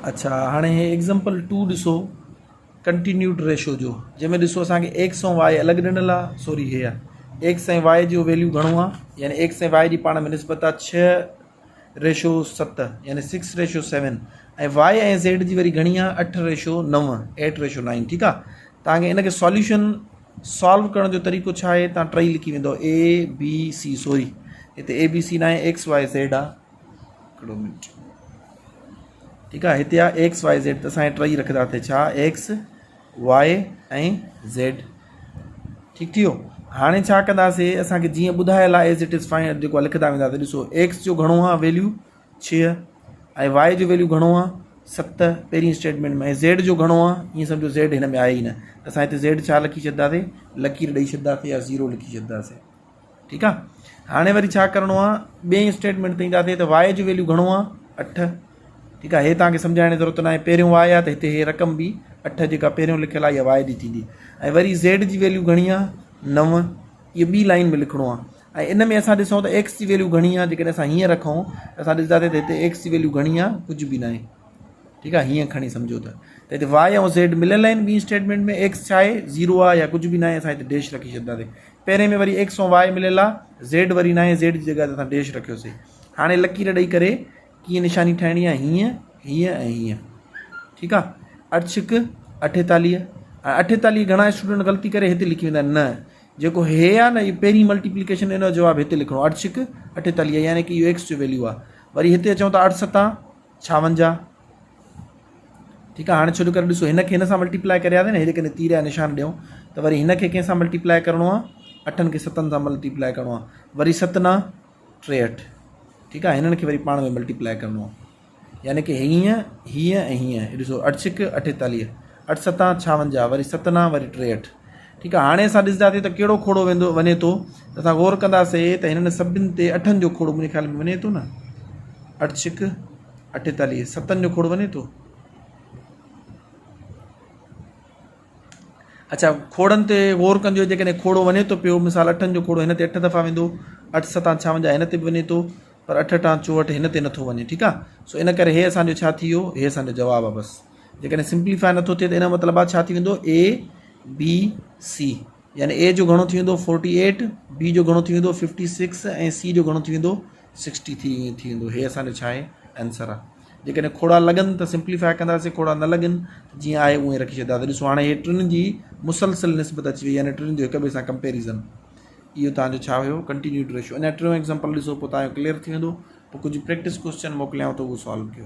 اڇا هاڻي هي ايگزامپل 2 ڏسو ڪنٽينيوڊ ريشو جو جنهن ۾ ڏسو اسان کي ايڪس ۽ وائي الڳ ڏنل آ سوري هي آ ايڪس ۽ وائي جو ويليو گهڻو آ يعني ايڪس ۽ وائي جي پاڻ ۾ نسبت آ 6 ريشو 7 يعني 6 ريشو 7 ۽ وائي ۽ زيڊ جي وري گهڻي آ 8 ريشو 9 8 ريشو 9 ٺيڪ آ تان کي ان کي سوليوشن سالو ڪرڻ جو طريقو ڇا آهي تان ٽئي لکي ويندو اي بي سي سوري هتي اي بي سي ناهي ايڪس وائي زيڊ آ هڪڙو منٽ ٺيڪ آ هتي آ ايڪس وائي زيڊ ته اسان ٽئي رکنداسي ڇا ايڪس وائي ۽ زيڊ ٺيڪ ٿي ويو هاڻي ڇا ڪنداسي اسان کي جيئن ٻڌايل آ ايز it is fine جيڪو لکندا وينداسي ڏسو ايڪس جو گهڻو آ ويليو 6 ۽ وائي جو ويليو گهڻو آ 7 پهرين اسٽيٽمينٽ ۾ زيڊ جو گهڻو آ ائين سمجھو زيڊ هن ۾ آهي ئي نه اسان هتي زيڊ ڇا لکي ڇڏنداسي لڪير ڏئي ڇڏنداسي يا زيرو لکي ڇڏنداسي ٺيڪ آ هاڻي وري ڇا ڪرڻو آ ٻئي اسٽيٽمينٽ تي اينداسي ته واء جو ويليو گهڻو آ 8 ٺيڪ آ هي توهان کي سمجهائڻ جي ضرورت ناهي پهريون واء آ ته هتي هي رقم به 8 جيڪا پهريون لکيل آ اها واء جي ٿيندي ۽ وري زيڊ جي ويليو گهڻي آ 9 اهو ٻي لائن ۾ لکڻو آ ۽ ان ۾ اسان ڏسون ته ايڪس جي ويليو گهڻي آ جيڪڏهن اسان هيئن رکون ته اسان ڏسنداسي ته هتي ايڪس جي ويليو گهڻي آ ڪجهه به ناهي ٺيڪ آ هيئن کڻي سمجهو ته هتي واء ۽ زيڊ مليل آهن ٻي اسٽيٽمينٽ ۾ ايڪس ڇا آهي زيرو آ يا ڪجهه به ناهي اسان هتي ڊيش رکي ڇڏنداسي پهرين ۾ وري ايڪس ۽ وائي مليل آ، زيڊ وري ناهي، زيڊ جي جڳهه تي اسان ڊيش رکيوسي. هاڻي لڪير ڏئي ڪري ڪيئن نشاني ٺاهڻي آ، هيئن، هيئن ۽ هيئن. ٺيڪ آ. اٺ ڇڪ اٺيتاليهه. هاڻي اٺيتاليهه گهڻا اسٽوڊنٽ غلطي ڪري هتي لکي ويندا آهن، نه جيڪو هي آ نه اهو پهرين ملٽيپليڪيشن ان جو جواب هتي لکڻو اٺ ڇڪ اٺيتاليهه يعني ڪي اهو ايڪس جو ويليو آ. وري هتي اچون ٿا اٺ ستان ڇاونجاهه. ٺيڪ آهي هاڻي ڇو جو ڪري ڏسو هن کي هن سان ملٽيپلائي ڪرياسين نه هي جيڪڏهن تير جا نشان ڏيون ته وري هن کي ڪنهن سان ملٽيپلائي ڪرڻو آهي اٺن کي ستن سان ملٽيپلائي ڪرڻو آهي وري ست نه 63 ٺيڪ آهي هنن کي وري پاڻ ۾ ملٽيپلائي ڪرڻو آهي يعني ڪي هيئن هيئن ۽ هيئن ڏسو اٺ ڇڪ اٺيتاليهه اٺ ستان ڇاونجاهه وري ست نه وري 63 ٺيڪ آهي هاڻي اسان ڏسنداسين ته ڪهڙو کوڙو ويندو وڃي ٿو ته اسان غور ڪنداسين ته هنن سڀن تي اٺن جو کوڙو منهنجي خيال ۾ وڃي ٿو نه اٺ ڇڪ اٺيتاليهه ستن جو کوڙ وڃي ٿو. اڇا کوڙن تي غور ڪنجو جيڪڏهن کوڙو وڃي ٿو پيو مثال اٺن جو کوڙو هن تي اٺ دفعا ويندو اٺ ستان ڇاونجاهه هن تي به وڃي ٿو پر اٺ اٺان چوهٺ هن تي نٿو وڃي ٺيڪ آ سو ان ڪري هي اسان جو ڇا ٿي ويو هي اسان جو جواب آ بس جيڪڏهن سمپليفائي نٿو ٿئي ته ان جو مطلب آ ڇا ٿي ويندو اي بي سي يعني اي جو گهڻو ٿي ويندو فورٽي ايٽ بي جو گهڻو ٿي ويندو ففٽي سڪس ۽ سي جو گهڻو ٿي ويندو سڪسٽي ٿي ٿي ويندو هي اسان جو ڇا آهي آنسر آهي جيڪڏهن کوڙا لڳن ته سمپليفائي ڪنداسين کوڙا نه لڳن ته جيئن آهي اونئي رکي ڇڏنداسين ڏسو هاڻي هي ٽن جي مسلسل نسبت اچي وئي يعني ٽن جو هڪ ٻئي سان ڪمپيريزن اهو تان جو ڇا هيو ڪنٽينيوڊ ريشو اڃا ٽيون ايگزامپل ڏسو پوء تان جو ڪليئر ٿي ويندو پوء ڪجهه پريڪٽس ڪوشچن موڪليانو ٿو اهو سالو ڪيو.